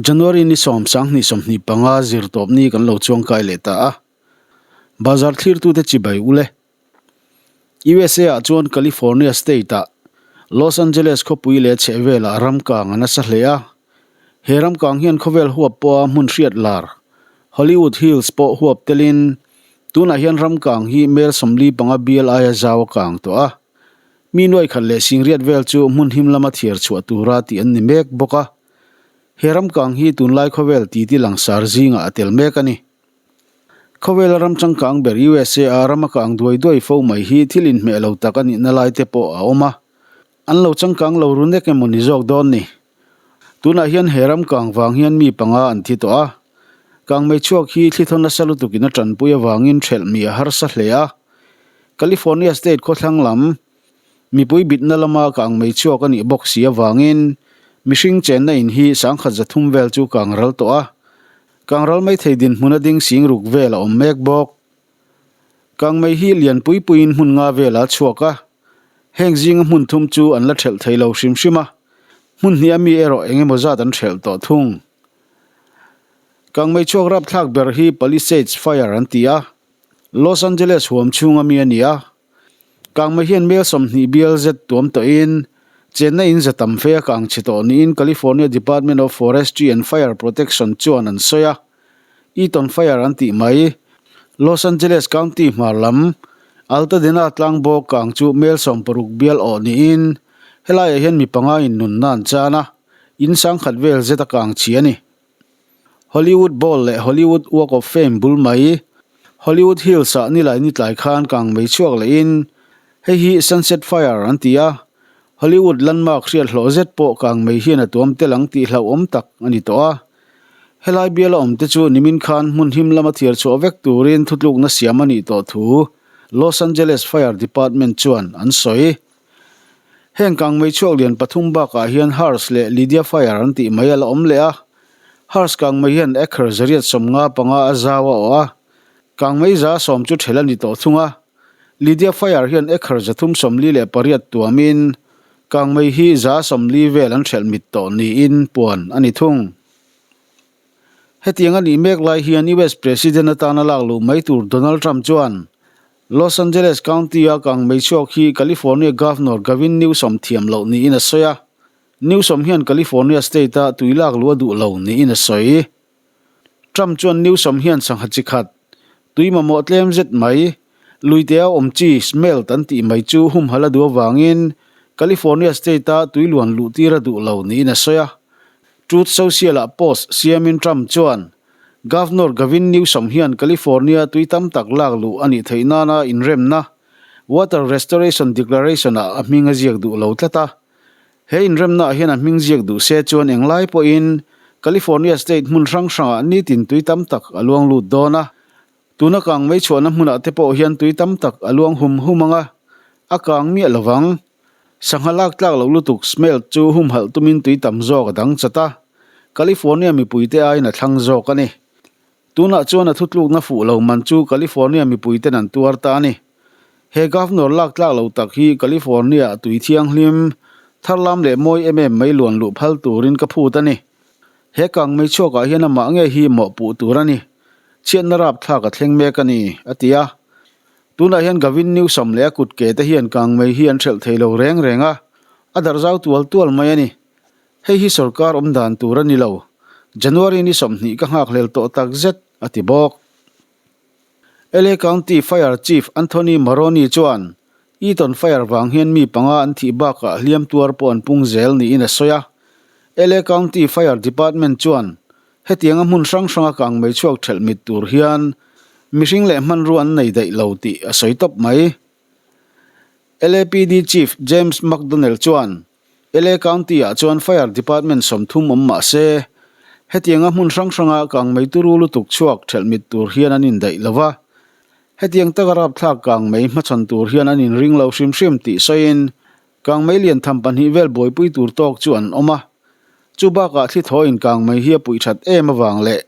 January ni 10, 2025 zirtawpni kan lo chuangkai leh ta a. Bazar thlirtute chibai u le. USA ah chuan California state ah Los Angeles khawpui leh chhehvelah ram kang a nasa hle a. He ram kang hian khawvel huap pawha hmun hriat lar Hollywood Hills pawh huap telin tunah hian ram kang hi mel 45 bial aia zau a kang tawh a. Mi nuai khat leh singriat vel chu hmun him lama thiar chhuah tura tih an ni mek bawk a. He ram kang hi tunlai khawvel titi langsar zingah a tel mek a ni. Khawvela ram changkang ber USA a ram a kang duai duai fo mai hi thil inhmeh lo tak a nihna lai te pawh a awm a. An lo changkang lo ru nek emaw ni zawk dawn ni. Tunah hian he ram kang vang hian mi panga an thi tawh a. Kangmei chhuak hi thli thaw nasa lutukin a tanpui avangin thelh mi a harsa hle a. California state khawthlang lam mipui bitna lama kangmei chhuak a nih bawk si avangin mihring chenna in hi 1300 vel chu kang ral tawh a. Kang ral mai thei dinhmun a ding sing ruk vel a awm mek bawk. Kangmei hi lian pui puiin hmun nga vel a chhuak a, heng zinga hmun thum chu an la thelh thei lo hrim hrim a, hmun hnih a mi erawh eng emaw zat an thelh tawh thung. Kangmei chhuak rapthlak ber hi Palisades Fire an ti a, Los Angeles huam chhunga mi a ni a, kangmei hian mel 20 bial zet tuam tawhin chenna in za tam fe a kang chhe tawh niin California Department of Forestry and Fire Protection chuan an sawi a. Eaton Fire an tih mai, Los Angeles County hmar lam Altadena tlangbawk kang chu mel 60 bial awh niin helaiah hian mi panga in nunna an chan a, in sangkhat vel zet a kang chhi a ni. Hollywood Bowl leh Hollywood Walk of Fame bul mai, Hollywood Hills ah nilai ni tlai khan kang mei chhuak lehin hei hi Sunset Fire an ti a, Hollywood landmark hriat hlawh zet pawh kang mei hian a tuam tel ang tih hlauhawm tak a ni tawh a. Helai biala awm te chu nimin khan hmun him lama thiar chhuah vek turin thutlukna siam a nih tawh thu Los Angeles Fire Department chuan an sawi. Heng kangmei chhuak lian pathum bakah hian Hars leh Lydia Fire an tih mai a la awm leh a. Hars kangmei hian acre 155 a zau a awh a, kangmei 110 chu ṭhel a ni tawh thung a. Lydia Fire hian acre 348 tuamin kangmei hi 140 vel an ṭhelh mit tawh niin puan a ni thung. Hetiang a nih mek lai hian US President atana lak luh mai tur Donald Trump chuan Los Angeles County-a kangmei chhuak hi California Governor Gavin Newsom thiam loh niin a sawi a. Newsom hian California state-a tui lak luh a duh lo niin a sawi. Trump chuan Newsom hian sangha chi khat, tui mamawh tlem zet mai, luitea awm chi smelt an tih mai chu humhalh a duh avangin California state-a tui luan luh tir a duh lo niin a sawi a. Truth Social-ah post siamin Trump chuan Governor Gavin Newsom hian California tui tam tak lak luh a nih theih nana inremna Water Restoration Declaration-ah a hming a ziak duh lo tlat a. He inremnaah hian a hming ziak duh se chuan englai pawhin California state hmun hrang hrangah nitin tui tam tak a luang lut dawn a. Tuna kang mei chhuahna hmunah te pawh hian tui tam tak a luang hum hum ang a, a kang miah lovang. Sangha lak tlak loh lutuk smelt chu humhalh tumin tui tam zawk a dang chat a, California mipuite aiin a thlang zawk a ni. Tunah chuan a thutlukna fuh lo man chu California mipuiten an tuar ta a ni. He Governor lak tlak lo tak hi California-ah tui thianghlim, tharlam leh mawi em em mai luan luh phal turin ka phut a ni. He kang mei chhuakah hian amah nge hi mawhpuh tur a ni. Chhiatna rapthlak a thleng mek a ni, a ti a. Tunah hian Gavin Newsom leh a kut ke te hian kangmei hi an hrelh thei lo reng reng a, a darh zau tual tual mai a ni. Hei hi sorkar awm dan tur a ni lo. January ni 20 ka nghakhlel tawh tak zet, a ti bawk. LA County Fire Chief Anthony Maroni chuan Eaton Fire vang hian mi panga an thih bakah hliam tuar pawh an pung zel niin a sawi a. LA County Fire Department chuan Hetianga hmun hrang hranga kangmei chhuak thelh mit tur hian mihring leh hmanrua an nei daih lo tih a sawi tawp mai. LAPD Chief James McDonnell chuan LA County-ah chuan Fire Department 30 awm mah se, hetianga hmun hrang hranga kangmei turu lutuk chhuak thelh mit tur hian an indaih lo va, hetiang taka rapthlak kangmei hmachhawn tur hian an inring lo hrim hrim tih sawiin Kangmei lian tham pahnih vel buaipui tur tawk chu an awm a, chu bakah thli thawiin kangmei hi a puih that em avang leh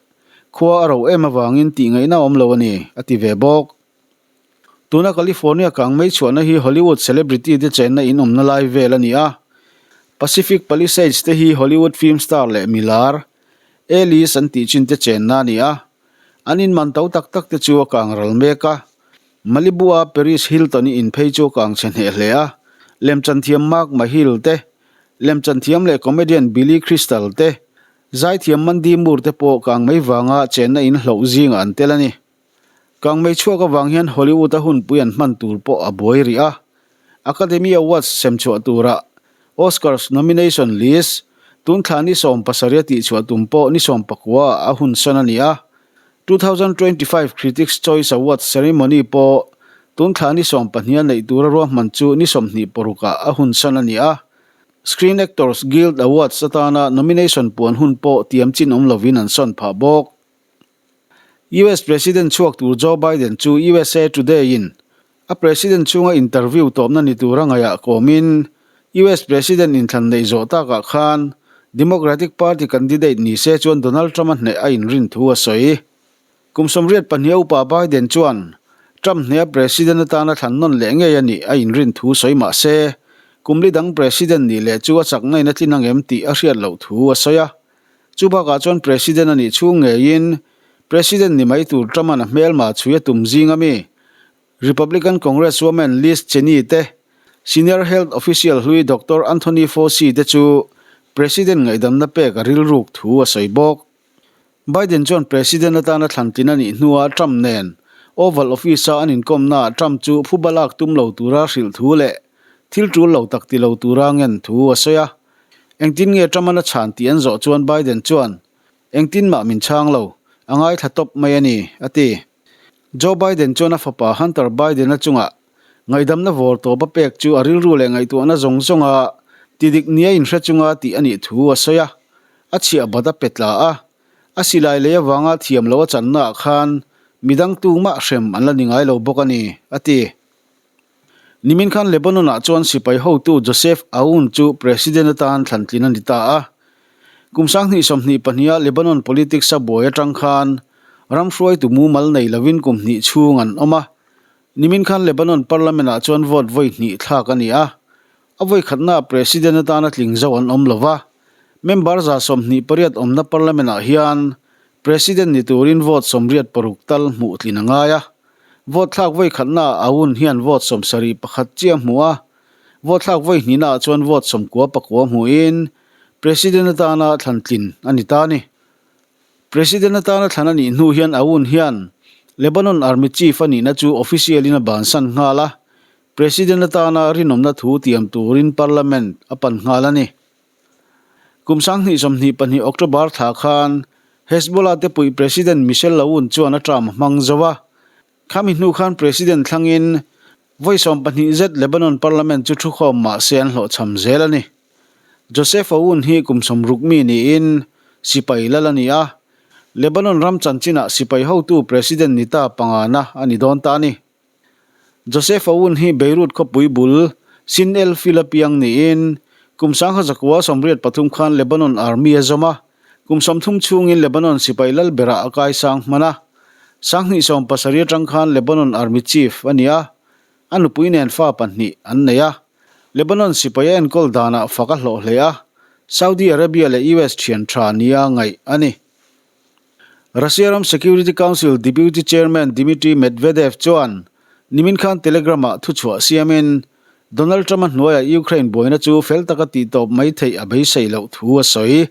khua a ro em avangin tih ngaihna a awm lo a ni, a ti ve bawk. Tuna California kangmei chhuahna hi Hollywood celebrity te chenna in awmna lai vel a ni a, Pacific Palisades te hi Hollywood film star leh milar, A-list an tih chin te chenna a ni a. An in man to tak tak te chu a kang ral mek a. Malibu-a Paris Hilton-i in phei chu a kang chhe hneh hle a. Lemchanthiam Mark Mahill te, lemchanthiam leh comedian Billy Crystal te, zaithiam Mandy Moore te pawh kang mai vanga chenna in hloh zingah an tel a ni. Kangmei chhuak avang hian Hollywood-a hunpui an hman tur pawh a buai rih a. Academy Awards sem chhuah turah Oscars nomination list tun thla ni 70 a tihchhuah tum pawh ni 19 ah a hun sawn a ni a. 2025 Critics Choice Awards ceremony pawh tun thla ni 12 a neih tura ruahman chu ni 26 ah a hun sawn a ni a. Screen Actors Guild Awards atana nomination puan hun pawh tiam chin awm lovin an sawn phah bawk. US President chhuak tur Joe Biden chu usa Today in a President chhunga interview tawpna ni tura ngaihah kawmin US President inthlan neih zawh takah khan Democratic Party candidate ni se chuan Donald Trump-a hneh a inrin thu a sawi. Kum 82 a upa Biden chuan Trump hneha President atana thlan nawn leh ngei a nih a inrin thu sawi mah se kum li dang President nih leh chu a chakna in a tlin ang em tih a hriat loh thu a sawi a. Chu bakah chuan President a nih chhung ngeiin President ni mai tur Trump-a'n a hmelma chhui a tum zing a mi Republican Congresswoman Liz Cheney te, Senior Health Official hlui Doctor Anthony Fauci te chu President ngaihdamna pek a rilruk thu a sawi bawk. Biden chuan President atana thlantlin a nih hnuah Trump nen Oval Office-a an inkawmnaah Trump chu phuba lak tum lo tura hrilh thu leh thil tul lo tak ti lo tura ngen thu a sawi a. Engtin nge Trump-an a chhan tih an zawh chuan Biden chuan, Engtin mah min chhang lo, a ngaithla tawp mai a ni, a ti. Joe Biden chuan a fapa Hunter Biden-a chungah ngaihdamna vawr tawp a pek chu a rilru leh ngaihtuahna zawng zawnga tidik nia inhre chunga tih a nih thu a sawi a, a chhiah bat a pe tla a. A silai lei avanga thiam lo a channaah khan midang tumah hrem an la ni ngai lo bawk a ni, a ti. Nimin khan Lebanon-ah chuan sipai hotu Joseph Aoun chu President atan thlantlin a ni ta a. Kum 2022-a Lebanon politics-a buai atang khan ram hruaitu mumal nei lovin kum hnih chhung an awm a. Nimin khan Lebanon Parliament-ah chuan vote vawi hnih thlak a ni a. A vawi khatnaah President atana tling zo an awm lova. Member 28 awmna Parliament-ah hian President ni turin vote 86 tal hmuh tlin a ngai a. Vote thlak vawi khatnaah Aoun hian vote 71 chiah a hmu a, vote thlak vawi hnihnaah chuan vote 99 hmuin President atana thlan tlin a ni ta a ni. President atana thlan a nih hnu hian Aoun hian Lebanon Army Chief a nihna chu official-in a bansan nghal a, President atana rinawmna thu tiam turin Parliament a pan nghal a ni. Kum 2022 October thla khan Hezbollah te puih President Michel Aoun chuan a term a hmang zo a. Khami hnu khan President thlangin vawi 12 zet Lebanon Parliament chu thukhawm mah se an hlawhchham zel a ni. Joseph Aoun hi kum 60 mi niin sipai lal a ni a, Lebanon ram chanchinah sipai hotu President ni ta pangana a ni dawn ta a ni. Joseph Aoun hi Beirut khawpui bul Sin El Fil a piang niin kum 1983 khan Lebanon Army a zawm a, kum 30 chhungin Lebanon sipai lal berah a kaisang hman a. 2017 atang khan Lebanon Army Chief a ni a, a nupui nen fa pahnih an nei a. Lebanon sipai a enkawl danah fak a hlawh hle a, Saudi Arabia leh US thian tha nia ngaih a ni. Russia ram Security Council Deputy Chairman Dmitry Medvedev chuan nimin khan Telegram-ah thuchhuah siamin Donald Trump-a hnuaiah Ukraine buaina chu fel taka tihtawp mai theih a beisei loh thu a sawi.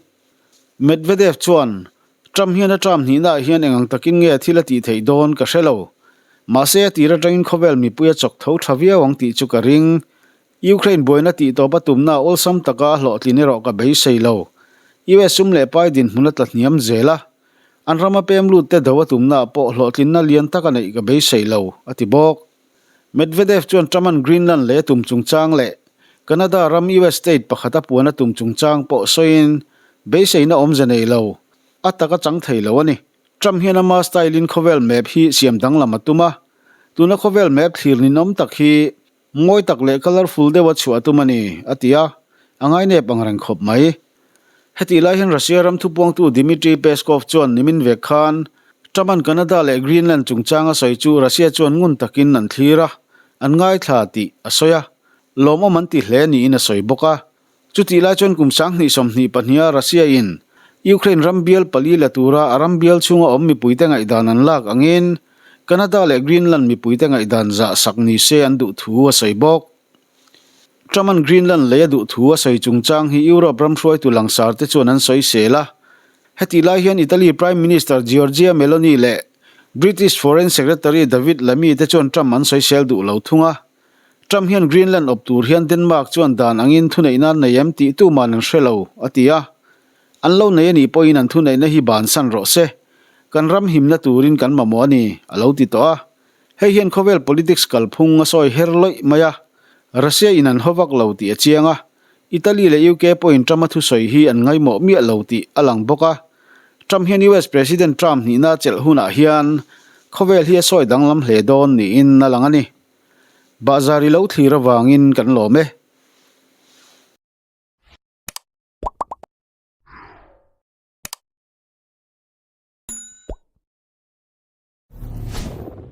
Medvedev chuan, Trump hian a term hnihnaah hian eng ang takin nge thil a tih theih dawn ka hre lo. Mahse a tir atangin khawvel mipui a chawk tho tha viau ang tih chu ka ring. Ukraine buaina tihtawp a tumna awlsam taka a hlawhtlin erawh ka beisei lo. US sum leh pai dinhmun a tla hniam zel a, an rama pem lut te do a tumnaah pawh hlawhtlinna lian tak a neih ka beisei lo, a ti bawk. Medvedev chuan Trump-a'n Greenland lei a tum chungchang leh Canada ram US state pakhat a puan a tum chungchang pawh sawiin beiseina awmze nei lo, a tak a chang thei lo a ni. Trump hian ama style-in khawvel map hi siam danglam a tum a, tuna khawvel map thlir ninawm tak hi Ngawi tak leh colourful deuha chhuah a tum a ni, a ti a, a ngainep ang reng khawp mai. Hetih lai hian Russia ram thupuangtu Dmitry Peskov chuan nimin vek khan Trump-a'n Canada leh Greenland chungchang a sawi chu Russia chuan ngun takin an thlir a, an ngaithla tih a sawi a, lawmawm an ti hle niin a sawi bawk a. Chutih lai chuan kum 2022-a Russia-in. Ukraine ram bial pali la tura a ram bial chhunga awm mipuite ngaihdan an lak angin Canada leh Greenland mipuite ngaihdan zah sak ni se an duh thu a sawi bawk. Trump-a'n Greenland lei a duh thu a sawi chungchang hi Europe ram hruaitu langsar te chuan an sawi sel a. Hetih lai hian Italy Prime Minister Giorgia Meloni leh British Foreign Secretary David Lammy te chuan Trump an sawisel duh lo thung a. Trump hian Greenland awp tur hian Denmark chuan dan angin thuneihna an nei em tih tuman an hre lo, a ti a. An lo nei a nih pawhin an thuneihna hi bansan rawh se. Kan ram himna turin kan mamawh a ni, a lo ti tawh a. Hei hian khawvel politics kalphung a sawi her lawih mai a. Russia in an haw vak lo tih a chiang a. Italy leh UK pawhin Trump-a thusawi hi an ngaimawh miah lo tih a lang bawk a. Trump hian US President Trump hnihna chelh hunah hian khawvel hi a sawi danglam hle dawn niin a lang a ni. Bahzar i lo thlir avangin kan lawm e.